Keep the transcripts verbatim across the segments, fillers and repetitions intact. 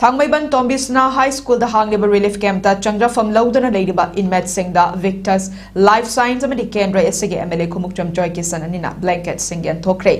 ꯄꯥꯡꯃꯩꯕꯟ ꯇꯣꯝꯕꯤꯁꯅꯥ ꯍꯥꯏ ꯁ꯭ꯀꯨꯜꯗ ꯍꯥꯡꯂꯤꯕ ꯔꯤꯂꯤꯐ ꯀꯦꯝꯞꯇ ꯆꯪꯖꯐꯝ ꯂꯧꯗꯨꯅ ꯂꯩꯔꯤꯕ ꯏꯟꯃꯦꯠꯁꯤꯡꯗ ꯚꯤꯛꯇꯁ ꯂꯥꯏꯐ ꯁꯥꯏꯟꯁ ꯑꯃꯗꯤ ꯀꯦꯟꯗ꯭ꯔ ꯑꯁꯤꯒꯤ ꯑꯦꯝ ꯑꯦꯜ ꯑꯦ ꯈꯨꯃꯨꯛꯆꯝ ꯖꯣꯏ ꯀꯤꯁꯟ ꯑꯅꯤꯅ ꯕ꯭ꯂꯦꯡꯀꯦꯠꯁꯤꯡ ꯌꯦꯟꯊꯣꯛꯈ꯭ꯔꯦ꯫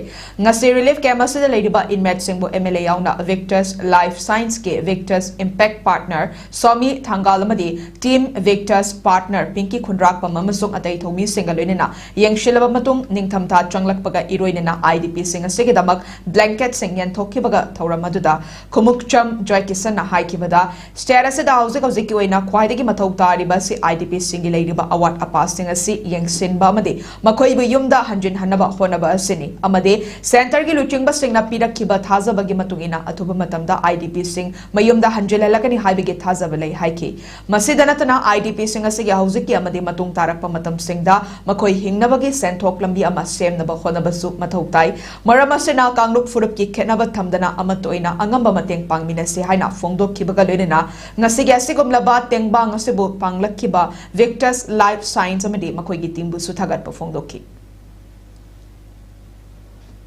ꯉꯁꯤ ꯔꯤꯂꯤꯐ ꯀꯦꯝꯞ ꯑꯁꯤꯗ ꯂꯩꯔꯤꯕ ꯏꯟꯃꯦꯠꯁꯤꯡꯕꯨ ꯑꯦꯝ ꯑꯦꯜ ꯑꯦ ꯌꯥꯎꯅ ꯚꯤꯛꯇꯁ ꯂꯥꯏꯐ ꯁꯥꯏꯟꯁꯀꯤ ꯚꯤꯛꯇꯁ ꯏꯝꯄꯦꯛ ꯄꯥꯔꯠꯅꯔ ꯁ꯭ꯋꯥꯃꯤ ꯊꯥꯡꯒꯥꯜ ꯑꯃꯗꯤ ꯇꯤꯝ ꯚꯤꯛꯇꯁ ꯄꯥꯔꯠꯅꯔ ꯄꯤꯡꯀꯤ ꯈꯨꯟꯗ꯭ꯔꯥꯛꯄꯝ ꯑꯃꯁꯨꯡ ꯑꯇꯩ ꯊꯧꯃꯤꯁꯤꯡꯒ ꯂꯣꯏꯅꯅ ꯌꯦꯡꯁꯤꯜꯂꯕ ꯃꯇꯨꯡ, ꯅꯤꯡꯊꯝꯊꯥ ꯆꯪꯂꯛꯄꯒ ꯏꯔꯣꯏꯅꯅ ꯑꯥꯏ ꯗꯤ ꯄꯤꯁꯤꯡ ꯑꯁꯤꯒꯤꯗꯃꯛ ꯕ꯭ꯂꯦꯡꯀꯦꯠꯁꯤꯡ ꯌꯦꯟꯊꯣꯛꯈꯤꯕꯒ ꯊꯧꯔꯝ ꯑꯗꯨꯗ ꯈꯨꯃꯨꯛꯆꯝ ꯖꯣꯏ ꯀꯤꯁꯟꯅ ꯍꯥꯏꯈꯤꯕꯗ, ꯁ꯭ꯇꯦꯠ ꯑꯁꯤꯗ ꯍꯧꯖꯤꯛ ꯍꯧꯖꯤꯛꯀꯤ ꯑꯣꯏꯅ ꯈ꯭ꯋꯥꯏꯗꯒꯤ ꯃꯊꯧ ꯇꯥꯔꯤꯕ ꯑꯁꯤ ꯑꯥꯏ ꯗꯤ ꯄꯤꯁꯤꯡꯒꯤ ꯂꯩꯔꯤꯕ ꯑꯋꯥꯠ ꯑꯄꯥꯁꯤꯡ ꯑꯁꯤ ꯌꯦꯡꯁꯤꯟꯕ ꯑꯃꯗꯤ ꯃꯈꯣꯏꯕꯨ ꯌꯨꯝꯗ ꯍꯟꯖꯤꯟꯍꯟꯅꯕ ꯍꯣꯠꯅꯕ ꯑꯁꯤꯅꯤ ꯑꯃꯗꯤ ꯁꯦꯟꯇꯔꯒꯤ ꯂꯨꯆꯤꯡꯕꯁꯤꯡꯅ ꯄꯤꯔꯛꯈꯤꯕ ꯊꯥꯖꯕꯒꯤ ꯃꯇꯨꯡ ꯏꯟꯅ ꯑꯊꯨꯕ ꯃꯇꯝꯗ ꯑꯥꯏ ꯗꯤ ꯄꯤꯁꯤꯡ ꯃꯌꯨꯝꯗ ꯍꯟꯖꯤꯜꯍꯜꯂꯛꯀꯅꯤ ꯍꯥꯏꯕꯒꯤ ꯊꯥꯖꯕ ꯂꯩ ꯍꯥꯏꯈꯤ꯫ ꯃꯁꯤꯗ ꯅꯠꯇꯅ, ꯑꯥꯏ ꯗꯤ ꯄꯤꯁꯤꯡ ꯑꯁꯤꯒꯤ ꯍꯧꯖꯤꯛꯀꯤ ꯑꯃꯗꯤ ꯃꯇꯨꯡ ꯇꯥꯔꯛꯄ ꯃꯇꯝꯁꯤꯡꯗ ꯃꯈꯣꯏ ꯍꯤꯡꯅꯕꯒꯤ ꯁꯦꯟꯊꯣꯛ ꯂꯝꯕꯤ ꯑꯃ ꯁꯦꯝꯅꯕ ꯍꯣꯠꯅꯕꯁꯨ ꯃꯊꯧ ꯇꯥꯏ꯫ ꯃꯔꯝ ꯑꯁꯤꯅ, ꯀꯥꯡꯂꯨꯞ ꯐꯨꯔꯨꯞꯀꯤ ꯈꯦꯠꯅꯕ ꯊꯝꯗꯅ ꯑꯃꯠꯇ ꯑꯣꯏꯅ ꯑꯉꯝꯕ ꯃꯇꯦꯡ ꯄꯥꯡꯃꯤꯟꯅꯁꯤ ꯍꯥꯏꯅ ꯐꯣꯡꯗꯣꯛꯈꯤꯕꯒ ꯂꯣꯏꯅꯅ ꯉꯁꯤꯒꯤ ꯑꯁꯤꯒꯨꯝꯂꯕ ꯇꯦꯡꯕꯥꯡ ꯑꯁꯤꯕꯨ ꯄꯥꯡꯂꯛꯈꯤꯕ ꯚꯤꯛꯇꯁ ꯂꯥꯏꯐ ꯁꯥꯏꯟꯁ ꯑꯃꯗꯤ ꯃꯈꯣꯏꯒꯤ ꯇꯤꯝꯕꯨꯁꯨ ꯊꯥꯒꯠꯄ ꯐꯣꯡꯗꯣꯛꯈꯤ꯫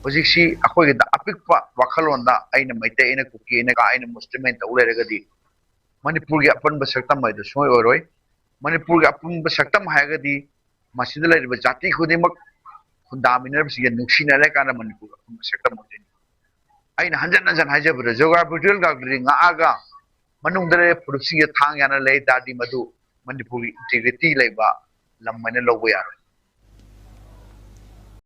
ꯍꯧꯖꯤꯛꯁꯤ ꯑꯩꯈꯣꯏꯒꯤꯗ ꯑꯄꯤꯛꯄ ꯋꯥꯈꯜꯂꯣꯟꯗ ꯑꯩꯅ ꯃꯩꯇꯩ, ꯑꯩꯅ ꯀꯨꯀꯤ, ꯑꯩꯅ ꯀꯥ, ꯑꯩꯅ ꯃꯨꯁꯂꯤꯝ ꯍꯥꯏꯅ ꯇꯧ ꯂꯩꯔꯒꯗꯤ ꯃꯅꯤꯄꯨꯔꯒꯤ ꯑꯄꯨꯟꯕ ꯁꯛꯇꯝ ꯍꯥꯏꯗꯨ ꯁꯨꯡꯑꯣꯏ ꯑꯣꯏꯔꯣꯏ꯫ ꯃꯅꯤꯄꯨꯔꯒꯤ ꯑꯄꯨꯟꯕ ꯁꯛꯇꯝ ꯍꯥꯏꯔꯒꯗꯤ ꯃꯁꯤꯗ ꯂꯩꯔꯤꯕ ꯖꯥꯇꯤ ꯈꯨꯗꯤꯡꯃꯛ ꯈꯨꯟꯗꯥꯃꯤꯟꯅꯔꯤꯕꯁꯤꯡꯁꯦ ꯅꯨꯡꯁꯤꯅꯔꯀꯥꯟꯗ ꯃꯅꯤꯄꯨꯔꯒꯤ ꯑꯄꯨꯟꯕ ꯁꯛꯇꯝ ꯑꯣꯏꯗꯣꯏꯅꯤ꯫ ꯑꯩꯅ ꯍꯟꯖꯟ ꯍꯟꯖꯟ ꯍꯥꯏꯖꯕꯗ geographical boundary ꯉꯥꯛꯑꯒ ꯃꯅꯨꯡꯗ ꯂꯩꯔꯤꯕ ꯐꯨꯔꯨꯞꯁꯤꯡꯁꯦ ꯊꯥꯡ ꯌꯥꯅ ꯂꯩ ꯇꯥꯔꯗꯤ ꯃꯗꯨ ꯃꯅꯤꯄꯨꯔꯒꯤ integrity ꯂꯩꯕ ꯂꯝ ꯍꯥꯏꯅ ꯂꯧꯕ ꯌꯥꯔꯣꯏ꯫